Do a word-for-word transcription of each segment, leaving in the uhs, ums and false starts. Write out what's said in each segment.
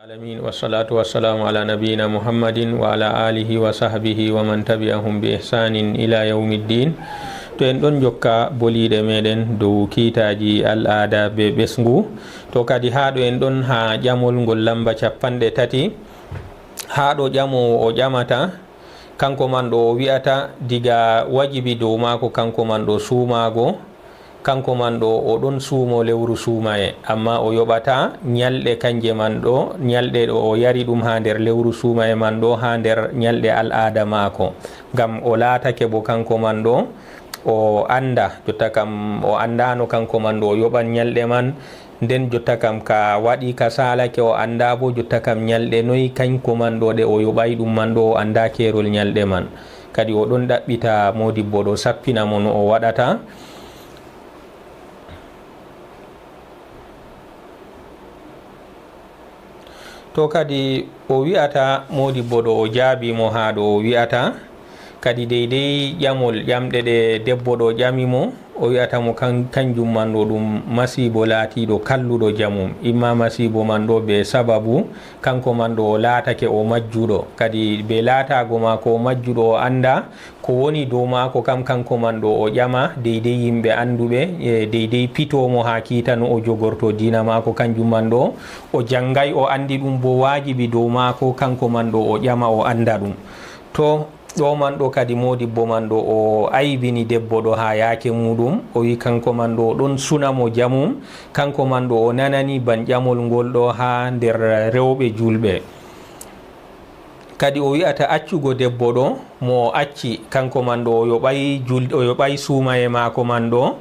Alamin, wassalatu wassalamu ala nabiyina Muhammadin wa ala alihi wa sahbihi wa man tabi'ahum bi ihsanin ila yawmiddin. To en ɗon jokka boliɗe meɗen dow kiitaji al'ada be ɓesngu, to kadi haa ɗo en ɗon haa ƴamol ngol lamba capanɗe tati. Haa ɗo ƴamowo o ƴamata, kanko man ɗo o wi'ata diga wajibi dow maako kanko man ɗo suumaago, kanko man ɗo o ɗon suumo lewru suumaye, amma o yoɓata nyalɗe kanje man ɗo, nyalɗe ɗo o yari ɗum haa nder lewru suumaye man ɗo, haa nder nyalɗe al'aada maako. Ngam o laatake bo kanko man ɗo o annda, jotta kam o anndano kanko man ɗo o yoɓan nyalɗe man. Nden jotta kam ka waɗi ka saalake, o annda bo jotta kam nyalɗe noy kanko man ɗo ɗe o yoɓay ɗum man ɗo, o annda keerol nyalɗe man. Kadi o ɗon ɗaɓɓita modibbo ɗo sappina mo no o waɗata. To kadi o wi'ata modibbo ɗo o jaabi mo haa ɗo o wi'ata, kadi deydey ƴamol ƴamɗe ɗe debbo ɗo ƴami mo, o wi'ata mo kan-, kanjum man ɗo ɗum masiibo laatiiɗo kalluɗo jamum. Imma masiibo man ɗo be sababu kanko man ɗo o laatake o majjuɗo. Kadi be laataago maako o majjuɗo o annda ko woni dow maako kam kanko man ɗo o ƴama deydey yimɓe annduɓe, e deydey pito mo haa kiita no o jogorto diina maako kanjum man ɗo. O janngay o anndi ɗum bo waajibi dow maako kanko man ɗo o ƴama o annda ɗum. To ɗo man ɗo kadi modibbo man ɗo o aybini debbo ɗo haa yaake muɗum, o wi kanko man ɗo o ɗon suna mo jamum, kanko man ɗo o nanani ban ƴamol ngol ɗo haa nder rewɓe julɓe. Kadi o wi'ata accugo debbo ɗo mo o acci kanko man ɗo o yoɓay jul-, o yoɓay suumaye maako man ɗo.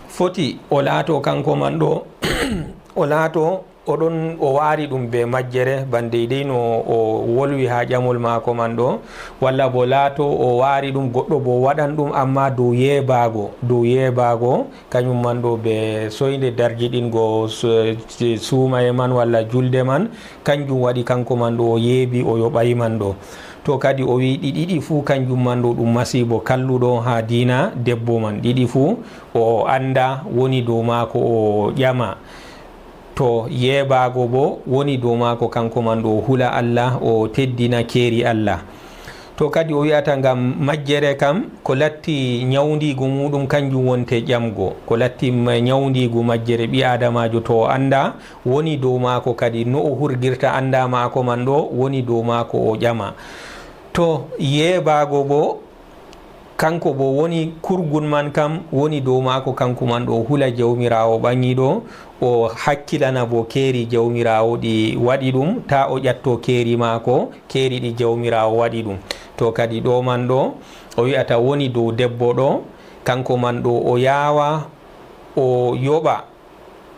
Foti o laato kanko man ɗo, o laato o ɗon o waari ɗum be majjere, ban deydey no o wolwi haa ƴamol maako man ɗo, walla bo laato o waari ɗum goɗɗo bo waɗan ɗum, amma dow yeebaago, dow yeebaago, kanyum man ɗo be soynde darjiɗingo su-, suumaye man walla julde man, kanjum waɗi kanko man ɗo o yeebi o yoɓay man ɗo. To kadi o wi ɗi ɗiɗi fuu kanjum man ɗo ɗum masiibo kalluɗo haa diina debbo man, ɗiɗi fuu o annda woni dow maako o ƴama. To yeebaago bo woni dow maako kanko man ɗo o hula Allah, o teddina keeri Allah. To kadi o wi'ata ngam majjere kam ko latti nyawndiigu muuɗum kanjum wonte ƴamgo, ko latti ma-, nyawndiigu majjere ɓi aadamaajo to o annda woni dow maako kadi no o hurgirta annda maako man ɗo woni dow maako o ƴama. To yeebaago bo kanko bo woni kurgun man kam woni dow maako kanko man ɗo o hula Jawmiraawo ɓaŋiiɗo, o hakkilana bo keeri Jawmiraawo ɗi waɗi ɗum, taa o ƴatto keeri maako, keeri ɗi Jawmiraawo waɗi ɗum. To kadi ɗo man ɗo o wi'ata woni dow debbo ɗo, kanko man ɗo o yaawa o yoɓa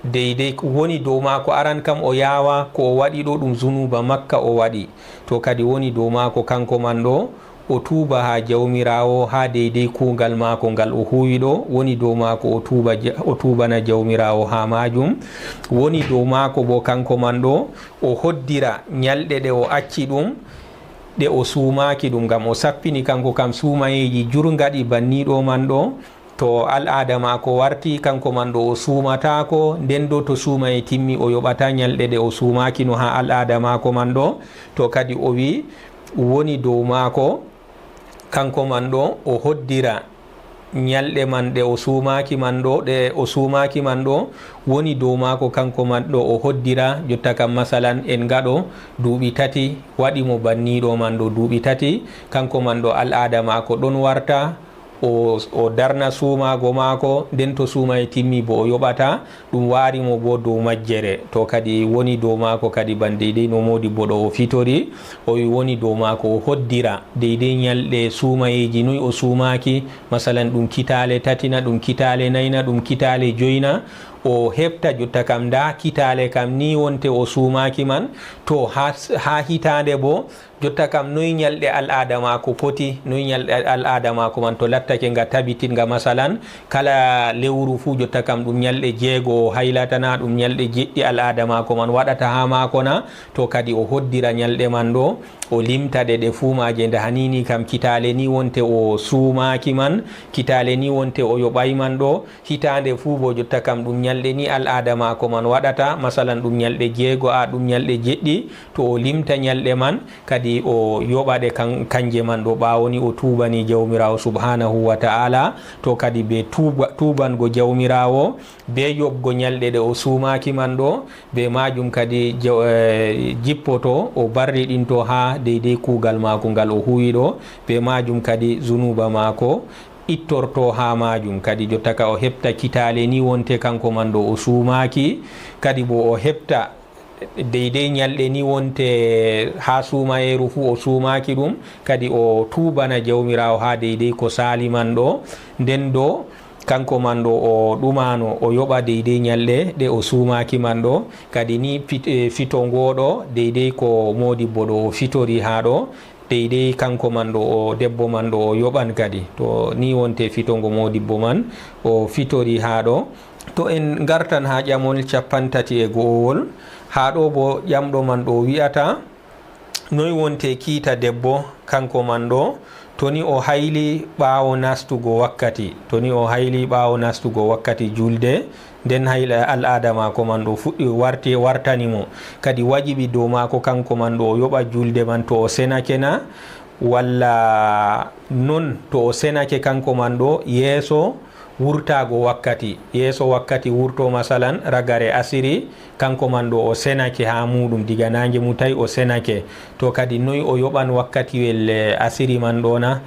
deydey ko woni dow maako. Aran kam o yaawa ko o waɗi ɗo ɗum zunuuba makka o waɗi. To kadi woni dow maako kanko man ɗo o tuuba haa Jawmiraawo haa deydey kuugal maako ngal o huuwi ɗo, woni dow maako o tuuba Ja-, o tuubana Jawmiraawo haa maajum. Woni dow maako bo kanko man ɗo o hoddira nyalɗe ɗe o acci ɗum, ɗe o suumaaki ɗum, ngam o sappini kanko kam suumayeeji jurgaɗi banniiɗo man ɗo. To al'aada maako warti, kanko man ɗo o suumataako, nden do to suumaye timmi, o yoɓata nyalɗe ɗe o suumaaki no haa al'aada maako man ɗo. To kadi o wi, woni dow maako, kanko man ɗo o hoddira nyalɗe man ɗe o suumaaki man ɗo, ɗe o suumaaki man ɗo, woni dow maako, kanko man ɗo o hoddira, jotta kam masalan en ngaɗo duuɓi tati, waɗi mo banniiɗo man ɗo duuɓi tati, kanko man ɗo al'aada maako ɗon warta, o, o darna suumaago maako, nden to suumaye timmi bo o yoɓata, ɗum waari mo bo dow majjere. To kadi woni dow maako kadi ban deydey no modibbo ɗo o fitori, o wi woni dow maako o hoddira deydey nyalɗe suumayeeji noy o suumaaki, masalan ɗum kitaale tati na, ɗum kitaale nayi na, ɗum kitaale joyi na, o hefta jotta kam nda kitaale kam ni wonte o suumaaki man, to haa, haa hitaande bo jotta kam, noy nyalɗe al'aada maako poti, noy nyalɗe al-, al'aada maako man to lattake nga tabitin nga, masalan, kala lewru fuu jotta kam ɗum nyalɗe jeego o haylata na, ɗum nyalɗe jeɗɗi al'aada maako man waɗata haa maako na, to kadi o hoddira nyalɗe man ɗo, o limta ɗe, ɗe fuu maaje nda hanini kam kitaale ni wonte o suumaaki man, kitaale ni wonte o yoɓay man ɗo, hitaande fuu bo jotta kam ɗum nyalɗe Nde ni al'aada maako man waɗata, masalan, ɗum nyalɗe jeego, a ɗum nyalɗe jeɗɗi, to o limta nyalɗe man, kadi o yoɓa ɗe kan-, kanje man ɗo, ɓaawo ni o tuubani Jawmiraawo subhaanahu wa ta'ala, to kadi be tuuba-, tuubango Jawmiraawo, be yoɓgo nyalɗe ɗe o suumaaki man ɗo, be maajum kadi jaw-, eh, jippoto, o barriɗinto haa deydey kuugal maako ngal o huwi ɗo, be maajum kadi zunuuba maako ittorto haa maajum. Kadi jotta ka o heɓta kitaale ni wonte kanko man ɗo o suumaaki, kadi bo o heɓta deydey nyalɗe ni wonte haa suumayeeru fuu o suumaaki ɗum, kadi o tuubana Jawmiraawo haa deydey ko saali man ɗo. Nden ɗo kanko man ɗo o ɗumaano o yoɓa deydey nyalɗe ɗe o suumaaki man ɗo, kadi ni fit-, eh, fito ngoo ɗo deydey ko moodibbo ɗo o fitori haa ɗo, deydey kanko man ɗo o debbo man ɗo o yoɓan kadi. To ni wonte fitongo moodibbo man o fitori haa ɗo. To en ngartan haa ƴamol cappanɗe tati e go'owol, haa ɗo bo ƴamɗo man ɗo wi'ata, noy wonte kiita debbo kanko man ɗo, to ni o hayli ɓaawo nastugo wakkati, to ni o hayli ɓaawo nastugo wakkati julde, nden hayla al'aada maako man ɗo fuɗɗi warti, wartani mo. Kadi wajibi dow maako kanko man ɗo o yoɓa julde man to o senake na, walla non to o senake kanko man ɗo yeeso wurtaago wakkati, yeeso wakkati wurto, masalan, ragare asiri, kanko man ɗo o senake haa muuɗum, diga naange mutay o senake. To kadi noy o yoɓan wakkatiwel, eh, asiri man ɗo na?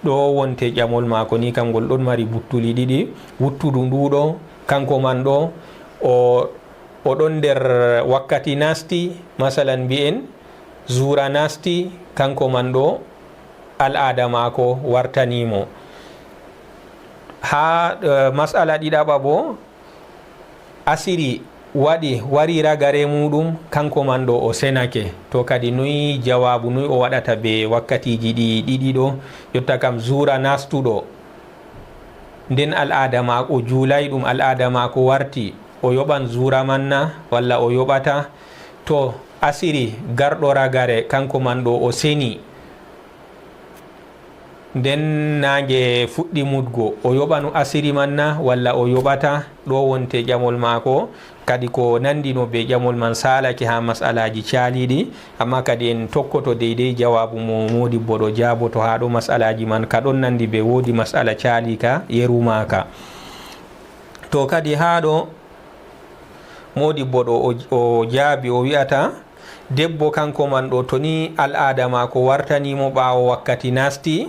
Ɗo wonte ƴamol maako ni, kam ngol ɗon mari buttuli ɗiɗi. Wuttudu ndu ɗo, kanko man ɗo, o, o ɗon nder wakkati nasti, masalan mbi'en, zuura nasti, kanko man ɗo, al'aada maako wartani mo. Haa, eh, mas'ala ɗiɗaɓa bo, asiri waɗi, wari ragare muuɗum, kanko man ɗo o senake. To kadi noy jawaabu, noy o waɗata be wakkatiiji ɗi ɗiɗi ɗo? Jotta kam zuura nastuɗo, nden al'aada maako, o juulay ɗum, al'aada maako warti, o yoɓan zuura man na, walla o yoɓata? To asiri garɗo ragare, kanko man ɗo o seni, nden naange fuɗɗi mutgo, o yoɓanu asiri man na, walla o yoɓata? Ɗo wonte ƴamol maako. Kadi ko nandino be ƴamol man saalake haa mas'alaaji caaliiɗi, amma kadi en tokkoto deydey jawaabu mo moodibbo ɗo jaaboto haa ɗo, mas'alaaji man ka ɗon nandi be woodi mas'ala caaliika yeru maaka. To kadi haa ɗo moodibbo ɗo o, o jaabi, o wi'ata, debbo kanko man ɗo, to ni al'aada maako wartani mo ɓaawo wakkati nasti,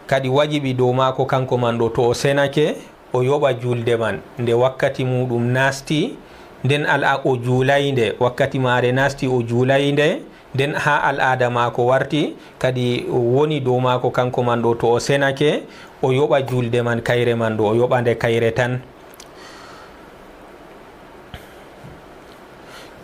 kadi wajibi dow maako kanko man ɗo, to o senake, o yoɓa julde man nde wakkati muuɗum nasti, nden al'a-, o juulay nde, wakkati maare nasti, o juulay nde, nden haa al'aada maako warti, kadi woni dow maako kanko man ɗo, to o senake, o yoɓa julde man kayre man ɗo, o yoɓa nde kayre tan.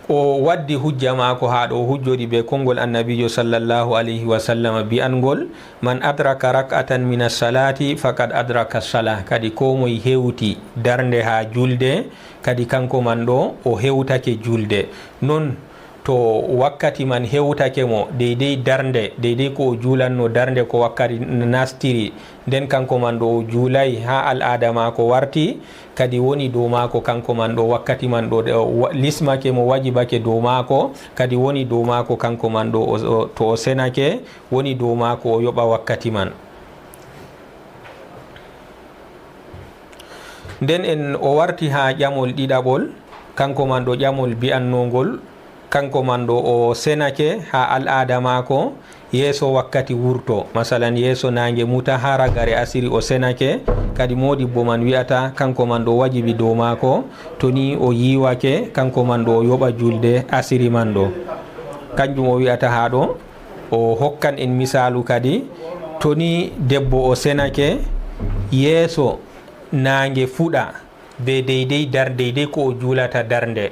O waddi hujja maako haa ɗo, o hujjori be konngol Annabiijo sallallahu alayhi wa sallam bi'anngol, "Man adraka rak'atan mina salati faqad adraka salah." Kadi koo moy hewti darnde haa julde, kadi kanko man ɗo o hewtake julde. Non to wakkati man hewtake mo, deydey darnde, deydey ko o juulanno darnde ko wakkati nastiri, nden kanko man ɗo o juulay haa al'aada maako warti, kadi woni dow maako kanko man ɗo, wakkati man ɗo, ɗe o wa-, lismake mo, wajibake dow maako, kadi woni dow maako kanko man ɗo, o, o, to o senake, woni dow maako o yoɓa wakkati man. Nden en o warti haa ƴamol ɗiɗaɓol, kanko man ɗo ƴamol bi'annoongol, kanko man ɗo o senake haa al'aada maako, yeeso wakkati wurto, masalan, yeeso naange muta haa ragare asiri o senake, kadi moodibbo man wi'ata kanko man ɗo wajibi dow maako, to ni o yiiwake, kanko man ɗo o yoɓa julde asiri man ɗo. Kanjum o wi'ata haa ɗo, o hokkan en misaalu kadi, to ni debbo o senake yeeso naange fuɗa, be deydey dar-, deydey ko o juulata darnde.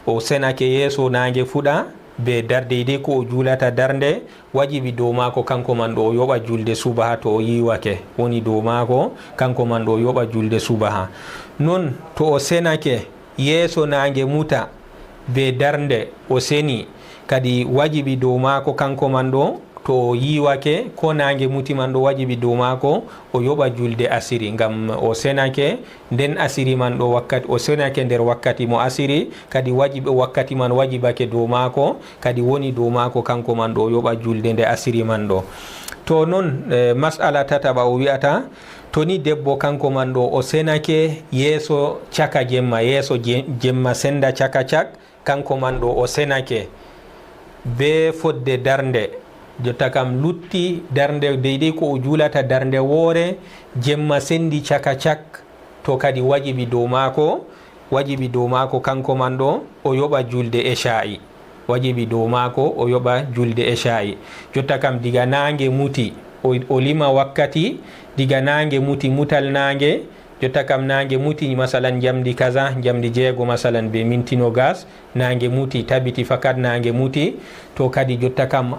O senake yeeso naange fuɗa, be dar-, deydey ko o juulata darnde, wajibi dow maako kanko man ɗo o yoɓa julde subaha to o yiiwake. Woni dow maako kanko man ɗo o yoɓa julde subaha. Non to o senake yeeso naange muta, be darnde o seni, kadi wajibi dow maako kanko man ɗo To o yiiwake, ko naange muti man ɗo wajibi dow maako, o yoɓa julde asiri, ngam o senake nden asiri man ɗo wakkati, o senake nder wakkati mo asiri, kadi wajibi, wakkati man wajibake dow maako, kadi woni dow maako kanko man ɗo o yoɓa julde nde asiri man ɗo. To non, eh, mas'ala tataɓa o wi'ata, to ni debbo kanko man ɗo o senake yeeso caka jemma, yeeso je-, jemma senda caka cak, kanko man ɗo o senake bee fodde darnde. Jotta kam lutti darnde, deydey ko o juulata darnde woore, jemma sendi caka cak, to kadi wajibi dow maako, wajibi dow maako kanko man ɗo, o yoɓa julde eshaa'i. Wajibi dow maako, o yoɓa julde eshaa'i. Jotta kam diga naange muti, o, o lima wakkati, diga naange muti, mutal naange, jotta kam naange muti, masalan, njamndi kaza, njamndi jeego, masalan, be minti nogas, naange muti, tabiti fakat naange muti, to kadi jotta kam,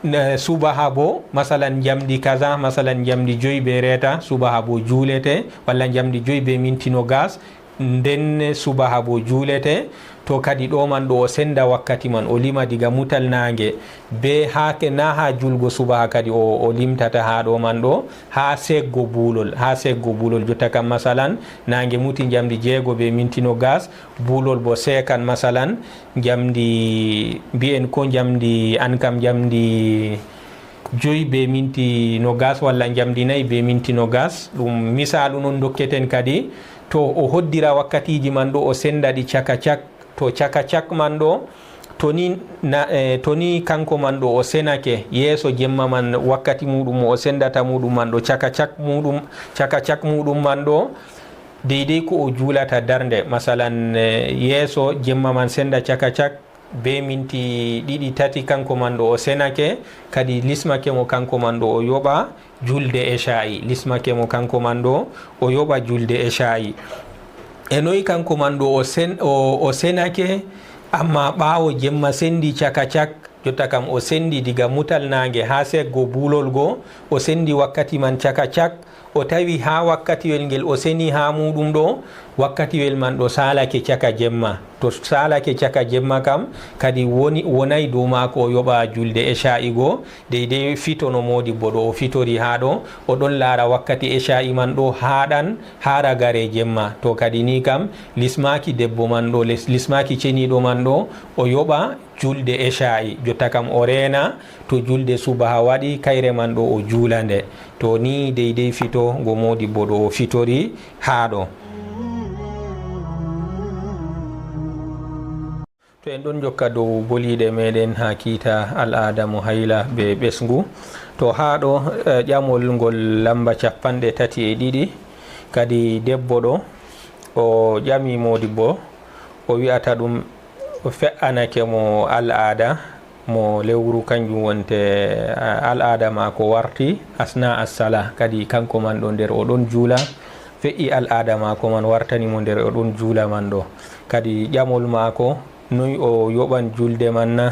eh, subaha bo, masalan, njamndi kaza, masalan, njamndi joy be reeta, subaha bo juulete, walla njamndi joy be minti nogas, nden subaha bo juulete, to kadi ɗo man ɗo o senda wakkati man, o lima diga mutal naange, be haa ke-, na haa julgo subaha kadi o, o limtata haa ɗo man ɗo, haa seggo buulol, haa seggo buulol. Jotta kam, masalan, naange muti njamndi jeego be minti nogas, buulol bo seekan, masalan, njamndi, mbi'en ko njamndi, an kam njamndi joy be minti nogas walla njamndi nayi be minti nogas. Ɗum misaalu non dokketen kadi. To o hoddira wakkatiiji man ɗo, o senda ɗi caka cak, to caka cak man ɗo, to ni na, eh, to ni kanko man ɗo o senake yeeso jemma man, wakkati muɗum mo o sendata muɗum man ɗo, caka cak muɗum, caka cak muɗum man ɗo, deydey ko o juulata darnde, masalan, eh, yeeso jemma man senda caka cak be minti ɗiɗi, tati, kanko man ɗo o senake, kadi lismake mo kanko man ɗo o yoɓa julde eshaa'i, lismake mo kanko man ɗo o yoɓa julde eshaa'i. E noyi kanko man ɗo o sen-, o, o senake, amma ɓaawo jemma sendi caka cak, jotta kam o sendi diga mutal naange haa seggo buulol go, o sendi wakkati man caka cak, o tawi haa wakkatiwel ngel o seni haa muɗum ɗo, wakkatiwel man ɗo saalake caka jemma. To saalake caka jemma kam, kadi woni, wonay dow maako o yoɓa julde eshaa'i go, deydey fito no moodibbo ɗo o fitori haa ɗo, o ɗon laara wakkati eshaa'i man ɗo haaɗan haa ragare jemma. To kadi ni kam, lismaaki debbo man ɗo, lis-, lismaaki ceniiɗo man ɗo, o yoɓa julde eshaa'i. Jotta kam o reena, to julde subaha waɗi, kayre man ɗo o juula nde. To ni deydey fito ngo moodibbo ɗo o fitori haa ɗo. To en ɗon jokka dow boliiɗe meɗen haa kiita al'aada mo hayla be ɓesngu. To haa ɗo, eh, ƴamol ngol lamba cappanɗe tati e ɗiɗi, kadi debbo ɗo o ƴami moodibbo, o wi'ata ɗum fe'anake mo al'aada mo lewru, kanjum wonte, eh, al'aada maako warti asna as-sala, kadi kanko man ɗo nder o ɗon juula, fe'i al'aada maako man wartani mo nder o ɗon juula man ɗo. Kadi ƴamol maako, noy o yoɓan julde man na?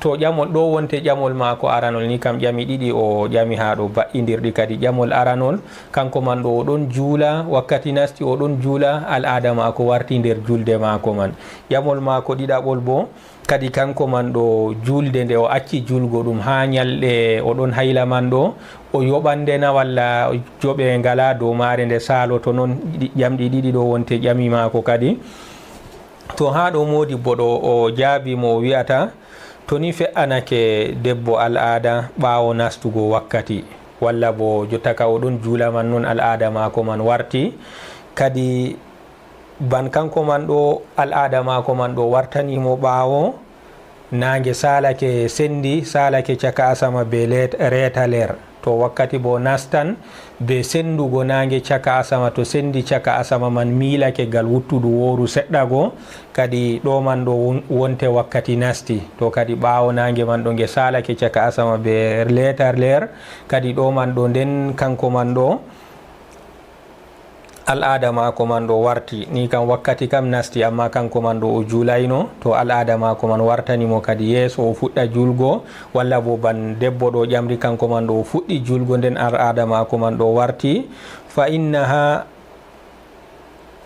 To ƴamol ɗo wonte ƴamol maako aranol ni kam ƴami ɗiɗi o ƴami haa ɗo ba'indirɗi. Kadi ƴamol aranol, kanko man ɗo o ɗon juula, wakkati nasti o ɗon juula, al'aada maako warti nder julde maako man. Ƴamol maako ɗiɗaɓol bo, kadi kanko man ɗo julde nde o acci julgo ɗum haa nyalɗe o ɗon hayla man ɗo, o yoɓan nde na walla joɓe ngala dow maare nde saaloto non? Ɗi-, ƴamɗi ɗiɗi ɗo wonte ƴami maako kadi. To haa ɗo moodibbo ɗo o jaabi mo o wi'ata, to ni fe'anake debbo al'aada ɓaawo nastugo wakkati, walla bo jotta ka o ɗon juula man non al'aada maako man warti, kadi ban kanko man ɗo al'aada maako man ɗo wartani mo ɓaawo, naange saalake sendi, saalake caka asama be let-, reeta leer. To wakkati bo nastan be sendugo naange caka asama, to sendi caka asama man miilake gal wuttudu wooru seɗɗa go, kadi ɗo man ɗo won-, wonte wakkati nasti. To kadi ɓaawo naange man ɗo nge saalake caka asama be leeta leer, kadi ɗo man ɗo nden kanko man ɗo al'aada maako man ɗo warti, ni kam wakkati kam nasti, amma kanko man ɗo o juulayno, to al'aada maako man wartani mo kadi yeeso o fuɗɗa juulgo, walla bo ban debbo ɗo ƴamri kanko man ɗo o fuɗɗi juulgo, nden al'aada maako man ɗo warti, fa innaha,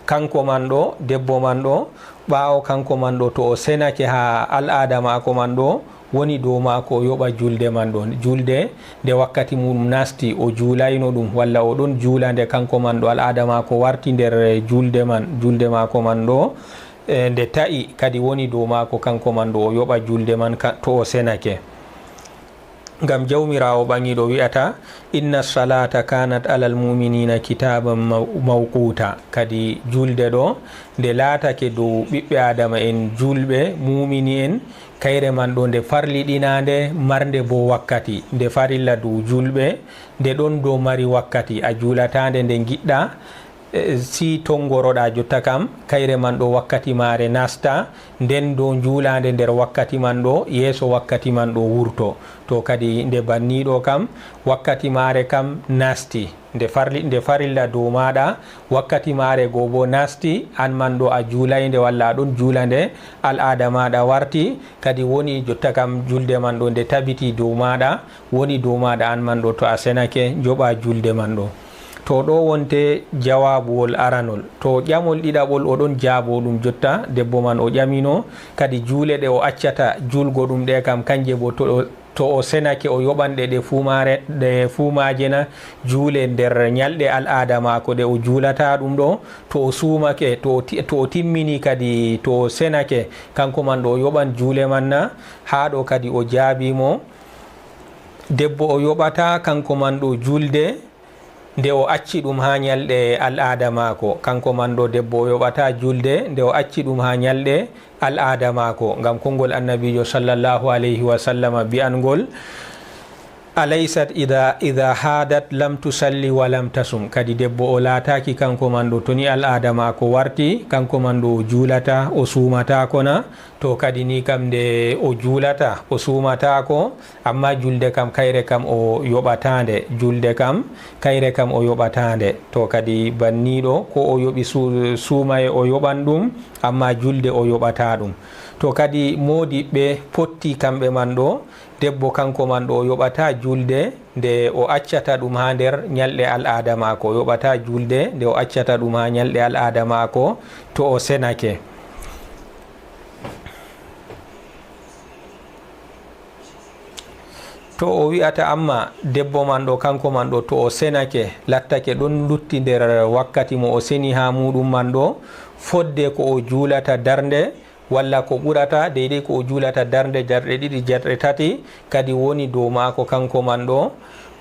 kanko man ɗo, debbo man ɗo, Ɓaawo kanko man ɗo, to o senake haa al'aada maako man ɗo, woni dow maako o yoɓa julde man ɗo. Julde nde wakkati muɗum nasti, o juulayno ɗum, walla o ɗon juula nde kanko man ɗo, al'aada maako warti nder julde man, julde maako man ɗo, e, nde ta'i, kadi woni dow maako kanko man ɗo, o yoɓa julde man ka, to o senake. Ngam Jawmiraawo Ɓaŋiiɗo wi'ata, "Inna salata kanat alal mu'minina kitaban maw-, mawquta." Kadi julde ɗo, nde laatake dow ɓiɓɓe Aadama'en julɓe, muumini'en, kayre man ɗo nde farliɗinaande, marnde boo wakkati. Nde farilla dow julɓe, nde ɗon dow mari wakkati. A juulataande nde ngiɗɗa, e, si tongoroɗa jotta kam, kayre man ɗo wakkati maare nasta, nden dow njuulaande nder wakkati man ɗo, yeeso wakkati man ɗo wurto. To kadi nde banniiɗo kam, wakkati maare kam nasti. Nde farli-, nde farilla dow maaɗa, wakkati maare go boo nasti, an man ɗo a juulaynde walla a ɗon juula nde, al'aada maaɗa warti, kadi woni jotta kam julde man ɗo nde tabiti dow maaɗa, woni dow maaɗa an man ɗo, to a senake, njoɓa julde man ɗo. To ɗo wonte jawaabuwol aranol. To ƴamol ɗiɗaɓol o ɗon jaabo ɗum jotta, debbo man o ƴamino, kadi juule ɗe o accata julgo ɗum ɗe kam, kanje bo to, to o senake o yoɓan ɗe, ɗe fuu maare, ɗe fuu maaje na juule nder nyalɗe al'aada maako ɗe o juulata ɗum ɗo, to o suumake, to o ti-, to o timmini kadi, to o senake, kanko man ɗo o yoɓan juule man na? Haa ɗo kadi o jaabi mo, debbo o yoɓata kanko man ɗo julde nde o acci ɗum haa nyalɗe al'aada maako. Kanko man ɗo debbo o yoɓata julde nde o acci ɗum haa nyalɗe al'aada maako. Ngam konngol Annabiijo sallallahu alayhi wa sallama bi'angol, "Alaysat idha, idha hadat lam tusalli wa lam tasum." Kadi debbo o laataaki kanko man ɗo, to ni al'aada maako warti, kanko man ɗo o juulata, o suumataako na? To kadi ni kam nde o juulata, o suumataako, amma julde kam kayre kam o yoɓataande, julde kam kayre kam o yoɓataande. To kadi banniiɗo, ko o yoɓi su-, suumaye o yoɓan ɗum, amma julde o yoɓataa ɗum. To kadi moodiɓɓe potti kamɓe man ɗo, debbo kanko man ɗo o yoɓataa julde nde o accata ɗum haa nder nyalɗe al'aada maako, o yoɓataa julde nde o accata ɗum haa nyalɗe al'aada maako, to o senake. To o wi'ata amma debbo man ɗo, kanko man ɗo, to o senake, lattake ɗon lutti nder wakkati mo o seni haa muuɗum man ɗo, fodde ko o juulata darnde, walla ko ɓurata, deydey ko o juulata darnde, jarɗe ɗiɗi, jarɗe tati, kadi woni dow maako kanko man ɗo,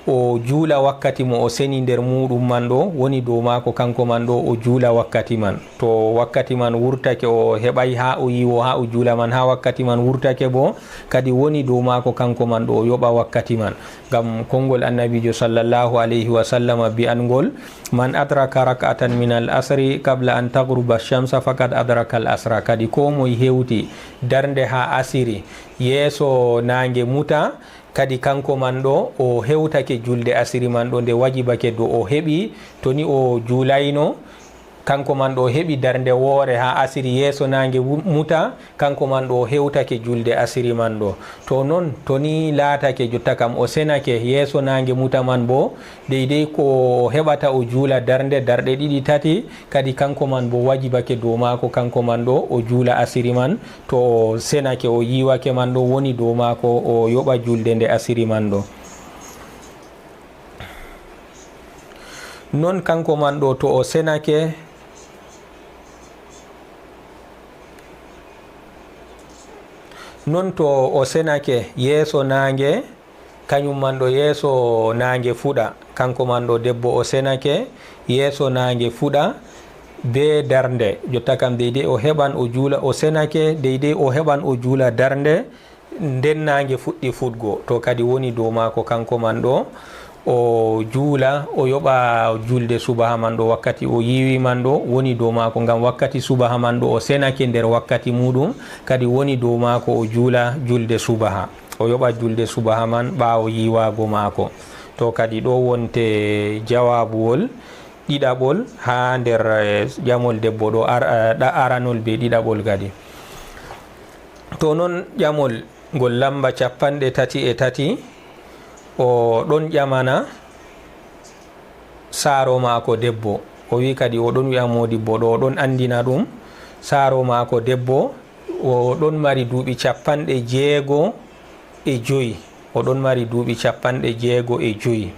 o juula wakkati mo o seni nder muuɗum man ɗo, woni dow maako kanko man ɗo, o juula wakkati man. To wakkati man wurtake, o heɓay haa o yiwo, haa o juula man, haa wakkati man wurtake bo, kadi woni dow maako kanko man ɗo, o yoɓa wakkati man. Ngam konngol Annabiijo sallallahu alayhi wa sallama bi'angol, "Man adraka rak'atan min al asri qabla an taghruba shamsa faqad adraka al asra." Kadi koo moy hewti darnde haa asiri, yeeso naange muta, kadi kanko man ɗo o hewtake julde asiri man ɗo nde wajibake dow o heɓi, to ni o juulayno, kanko man ɗo o heɓi darnde woore haa asiri yeeso naange wu-, muta, kanko man ɗo o hewtake julde asiri man ɗo. To non, to ni laatake jotta kam o senake yeeso naange muta man bo, deydey ko o heɓata o juula darnde, darɗe ɗiɗi, tati, kadi kanko man bo wajibake dow maako, kanko man ɗo o juula asiri man, to o senake, o yiiwake man ɗo, woni dow maako o yoɓa julde nde asiri man ɗo. Non kanko man ɗo, to o senake, non to o senake yeeso naange, kañum man ɗo yeeso naange fuɗa, kanko man ɗo debbo o senake yeeso naange fuɗa bee darnde, jotta kam deydey o heɓan o juula, o senake deydey o heɓan o juula darnde, nden naange fuɗɗi fuɗgo, to kadi woni dow maako kanko man ɗo, o juula, o yoɓa julde subaha man ɗo, wakkati o yiiwi man ɗo, woni dow maako, ngam wakkati subaha man ɗo o senake nder wakkati muuɗum, kadi woni dow maako o juula julde subaha. O yoɓa julde subaha man ɓaawo yiiwaago maako. To kadi ɗo wonte jawaabuwol ɗiɗaɓol haa nder, eh, ƴamol debbo ɗo ar-, eh, ɗa-, aranol bee ɗiɗaɓol kadi. To non ƴamol ngol lamba cappanɗe tati e tati, o ɗon ƴamana saaro maako debbo. O wi'i kadi o ɗon wi'a moodibbo ɗo, o ɗon anndina ɗum saaro maako debbo, o ɗon mari duuɓi capanɗe jeego e joyi. O ɗon mari duuɓi capanɗe jeego e joyi.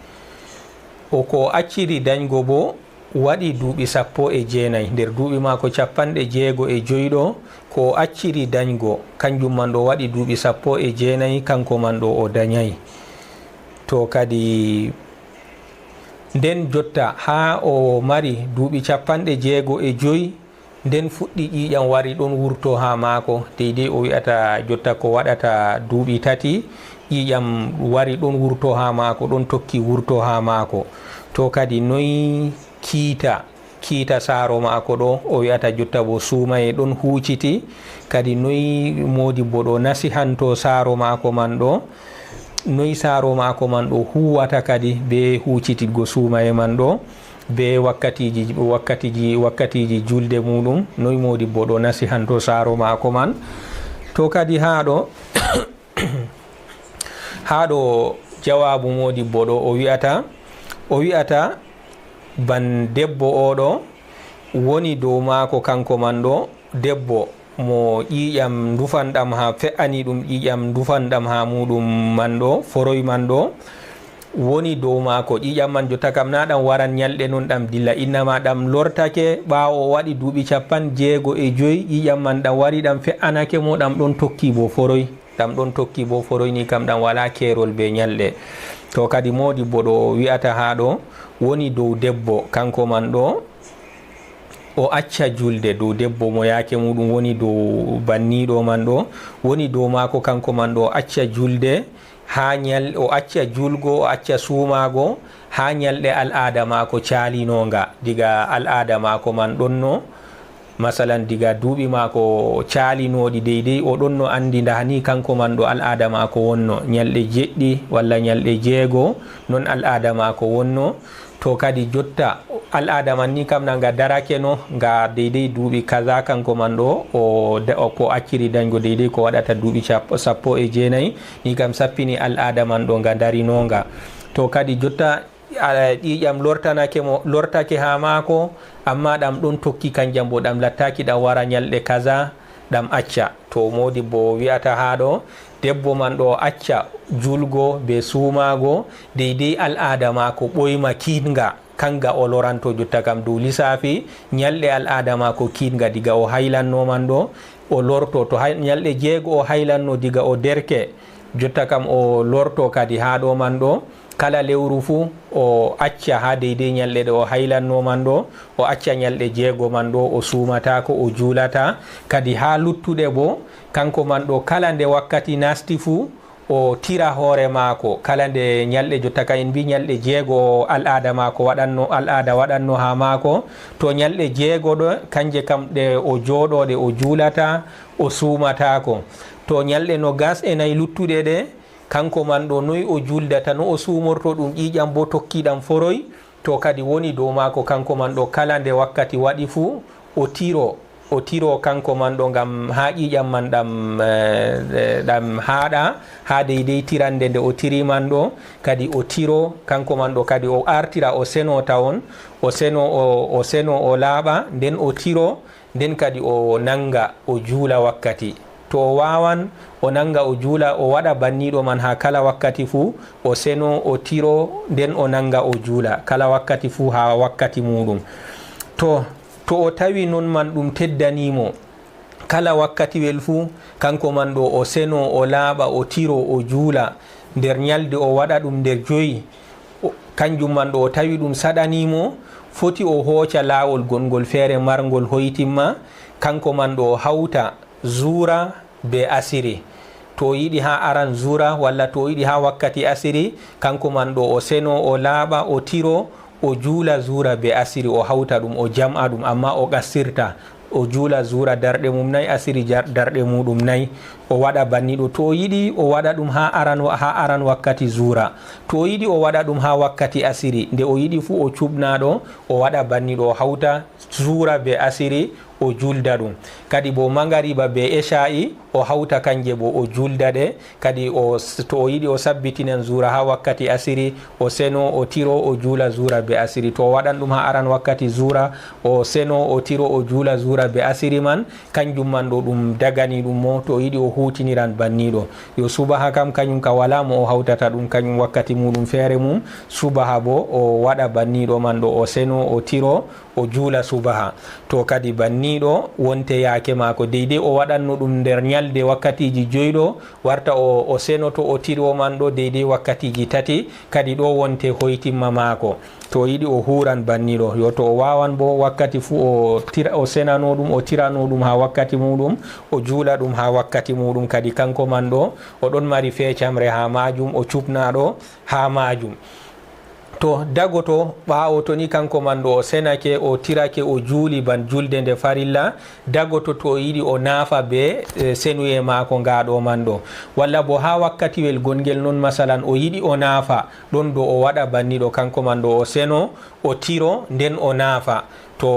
O ko o acciri danygo boo waɗi duuɓi sappo e jeenayi. Nder duuɓi maako capanɗe jeego e joyi ɗo, ko o acciri danygo, kanjum man ɗo waɗi duuɓi sappo e jeenayi, kanko man ɗo o danyayi. To kadi, nden jotta haa o mari duuɓi capanɗe jeego e joyi, nden fuɗɗi ƴiiƴam wari ɗon wurto haa maako, deydey o wi'ata jotta ko waɗata duuɓi tati, ƴiiƴam wari ɗon wurto haa maako, ɗon tokki wurto haa maako. To kadi noy kiita, kiita saaro maako ɗo, o wi'ata jotta bo suumaye ɗon huuciti, kadi noy moodibbo ɗo nasihanto saaro maako man ɗo, noy saaro maako man ɗo huuwata kadi be huucititgo suumaye man ɗo, be wakkatiiji, wakkatiiji, wakkatiiji julde muuɗum, noy moodibbo ɗo nasihanto saaro maako man. To kadi haa ɗo, haa ɗo jawaabu moodibbo ɗo o wi'ata, o wi'ata ban debbo oo ɗo woni dow maako kanko man ɗo, debbo mo ƴiiƴam ndufanɗam haa fe'ani ɗum ƴiiƴam ndufanɗam haa muuɗum man ɗo, foroy man ɗo, woni dow maako. Ƴiiƴam man jotta kam naa ɗam waran nyalɗe non ɗam dilla. Innama ɗam lortake ɓaawo o waɗi duuɓi capanɗe jeego e joyi, ƴiiƴam man ɗam wari ɗam fe'anake mo, ɗam ɗon tokki bo foroy. Ɗam ɗon tokki bo foroy ni kam ɗam walaa keerol be nyalɗe. To kadi moodibbo ɗo o wi'ata haa ɗo woni dow debbo, kanko man ɗo o acca julde, dow debbo mo yaake muuɗum woni dow banniiɗo man ɗo, woni dow maako kanko man ɗo o acca julde haa nyal-, o acca julgo, o acca suumaago haa nyalɗe al'aada maako caalinoonga. Diga al'aada maako man ɗonno, masalan, diga duuɓi maako caalinooɗi deydey, o ɗonno anndi ndaa ni kanko man ɗo al'aada maako wonno, nyalɗe jeɗɗi walla nyalɗe jeego, non al'aada maako wonno. To kadi jotta al'aada man ni kam na nga darakeno, nga deydey duuɓi kaza kanko man ɗo, o da-, o ko acciri danygo deydey ko waɗata duuɓi cap-, sappo e jeenayi, ni kam sappini al'aada man ɗo nga darinoonga. To kadi jotta, a, ƴiiƴam lortanake mo, lortake haa maako, ammaa ɗam ɗon tokki kanjam bo, ɗam lattaaki ɗam wara nyalɗe kaza, ɗam acca. To moodibbo wi'ata haa ɗo, debbo man ɗo acca julgo be suumaago, deydey al'aada maako ɓoyma kiiɗnga, kanga o loranto jotta kam dow lisaafi nyalɗe al'aada maako kiiɗnga diga o haylanno man ɗo, o lorto. To hay-, nyalɗe jeego o haylanno diga o derke, jotta kam o lorto kadi haa ɗo man ɗo, kala lewru fuu o acca haa deydey nyalɗe ɗe o haylanno man ɗo, o acca nyalɗe jeego man ɗo, o suumataako, o juulataa. Kadi haa luttuɗe bo, kanko man ɗo, kala nde wakkati naasti fuu, o tira hoore maako. Kala nde nyalɗe, jotta kam en mbii nyalɗe jeego al'aada maako waɗanno, al'aada waɗanno haa maako. To nyalɗe jeego ɗo, kanje kam ɗe o jooɗo, ɗe o juulataa, o suumataako. To nyalɗe noogas e nayi luttuɗe ɗe, kanko man ɗo, noy o juuldata, no o suumorto ɗum ƴiiƴam bo tokki ɗam foroy, to kadi woni dow maako kanko man ɗo, kala nde wakkati waɗi fuu, o tiro, o tiro kanko man ɗo, ngam haa ƴiiƴam man ɗam, eh, eh, ɗam haaɗa, haa deydey tirande nde o tiri man ɗo, kadi o tiro kanko man ɗo, kadi o artira, o seno tawon, o seno, o, o seno, o laaɓa, nden o tiro, nden kadi o nanga, o juula wakkati. To o waawan, o nanga, o juula, o waɗa banniiɗo man haa kala wakkati fuu, o seno, o tiro, nden o nanga, o juula kala wakkati fuu haa wakkati muuɗum. To, to o tawi non man ɗum teddanii mo, kala wakkatiwel fuu, kanko man ɗo o seno, o laaɓa, o tiro, o juula nder nyalde, o waɗa ɗum nder joyi, o, kanjum man ɗo o tawi ɗum saɗanii mo, foti o hooca laawol gonngol feere marngol hoytimma, kanko man ɗo o hawta zuura be asiri. To o yiɗi haa aran zuura, walla to o yiɗi haa wakkati asiri, kanko man ɗo o seno, o laaɓa, o tiro, o juula zuura be asiri, o hawta ɗum, o jam'a ɗum, ammaa o qassirta. O juula zuura darɗe mum nayi, asiri jar-, darɗe muuɗum nayi. O waɗa banniɗo to o yiɗi o waɗa ɗum ha aran, ha aran wakkati zuura. To o yiɗi o waɗa ɗum ha wakkati asiri. Nde o yiɗi fuu o cuɓna ɗo, o waɗa banniɗo o hawta zuura be asiri o julda ɗum. Kadi bo mangariba be esha'i o hawta kanje bo o julda ɗe. Kadi o, to o yiɗi o sabbitinan zuura ha wakkati asiri, o seno, o tiro, o juula zuura be asiri. To o waɗan ɗum ha aran wakkati zuura, o seno, o tiro, o juula zuura be asiri man, kanjum man ɗo ɗum dagani ɗum mo. To o yiɗi o hutiniran banniɗo. Yo subaha kam, kanjum ka wala mo o hawtata ɗum, kanjum wakkati muɗum feere mum. Subaha bo o waɗa banniɗo man ɗo, o seno, o tiro, o juula subaha. To kadi banniɗo wonte yaake maako, deydey o waɗanno ɗum nder nyalde wakkatiji joyi ɗo, warta o, o senoto, o tiro man ɗo deydey wakkatiji tati, kadi ɗo wonte hoytimma maako. To o yiɗi o huran banniɗo, yo to o wawan bo wakkati fuu o tira, o senano ɗum, o tirano ɗum ha wakkati muɗum, o juula ɗum ha wakkati muɗum. Kadi kanko man ɗo, o ɗon mari feecamre ha majum, o cuɓna ɗo ha majum. To dagoto ɓaawo to ni kanko man ɗo o senake, o tirake, o juuli ban julde nde farilla, dagoto to o yiɗi o naafa be, e, senuye maako nga ɗo man ɗo. Walla bo ha wakkatiwel gongel non, masalan, o yiɗi o naafa, ɗon ɗo o waɗa banniɗo kanko man ɗo o seno, o tiro, nden o naafa. To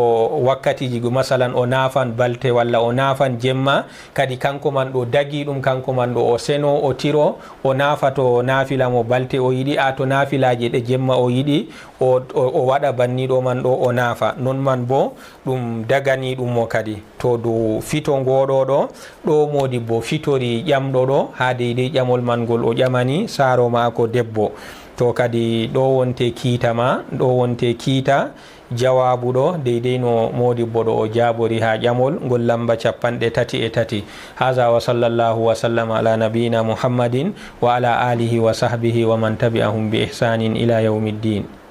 wakkatiji go, masalan, o naafan balte walla o naafan jemma, kadi kanko man ɗo dagi ɗum, kanko man ɗo o seno, o tiro, o naafa to naafila mo balte o yiɗi, a to naafilaje ɗe jemma o yiɗi, o, o, o waɗa banniɗo man ɗo o naafa. Non man bo ɗum dagani ɗum mo kadi. To dow fito ngoɗo ɗo, ɗo modibbo fitori ƴamɗo ɗo ha deydey ƴamol man ngol o ƴamani saaro maako debbo. To kadi ɗo wonte kiita ma, ɗo wonte kiita jawaabu ɗo, deydey no modibbo ɗo o jaabori ha ƴamol ngol lamba capanɗe tati e tati. Haza wa sallallahu wa sallama ala nabiyina Muhammadin wa ala alihi wa sahbihi wa man tabi'ahum bi ihsanin ila yawmiddin.